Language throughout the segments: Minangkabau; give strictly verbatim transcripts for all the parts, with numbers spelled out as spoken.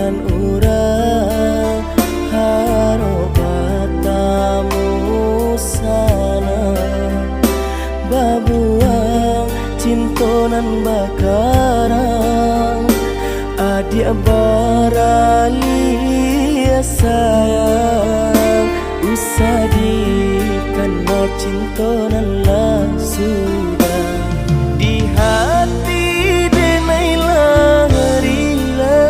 Urang harok batamu sanak, babuang cinto nan bakarang. Adiak baralih sayang, usah dikana cinto nan lah sudah. Di hati denai lah rila.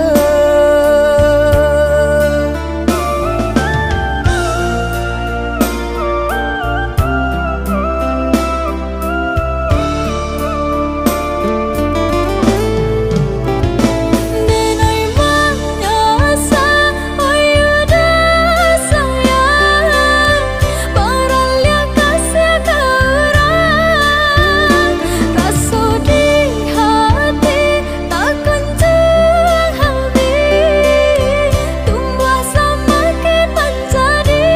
Denai manyasa, oyo dah sayang, baraliah kasiah ka urang. Raso di hati takuncuang habih, tumbuah samakin mancadi.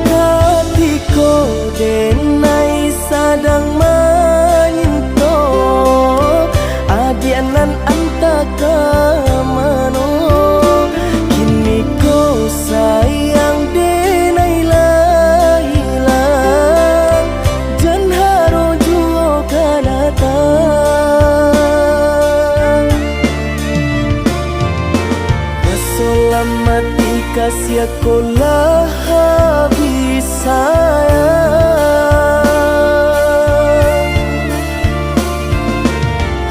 Katiko denai sadang manyinto, adiak nan antah ka mano. Kiniko sayang denai lah ilang, jan harok juo ka datang. Raso lah mati kasiah ko lah habih sayang.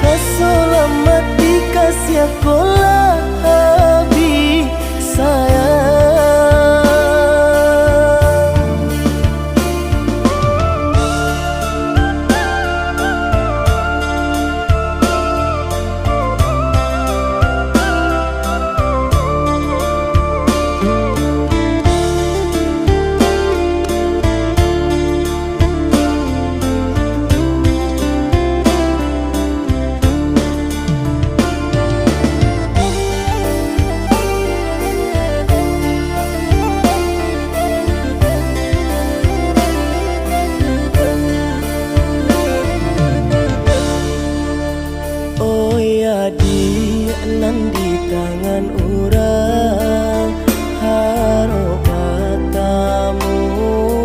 Raso lah mati kasiah ko lah habih sayang. Oi adiak nan di tangan urang, harok batamu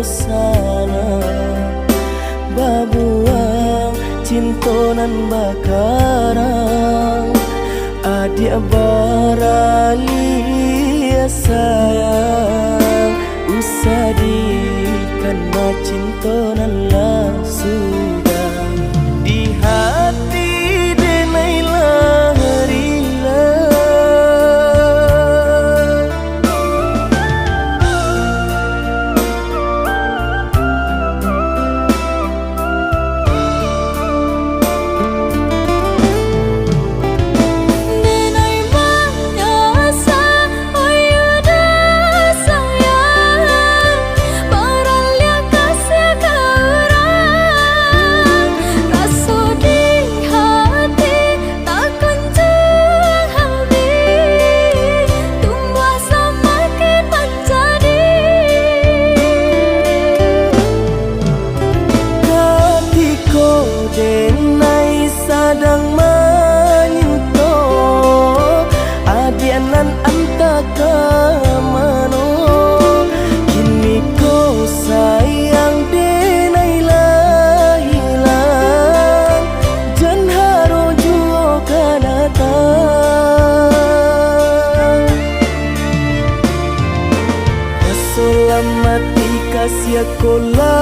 sanak, babuang cinto nan bakarang. Adiak baralih sayang, usah dikana cinto nan lah sudah. Di hati denai lah rila. Denai manyasa, oyo dah sayang, baraliah kasiah ka urang. Raso di hati takuncuang habih, tumbuah samakin mancadi. Katiko denai sadang manyinto, adiak nan antah ka mano. Kiniko sayang denai lah ilang, jan harok juo ka datang. Raso lah mati kasiah ko lah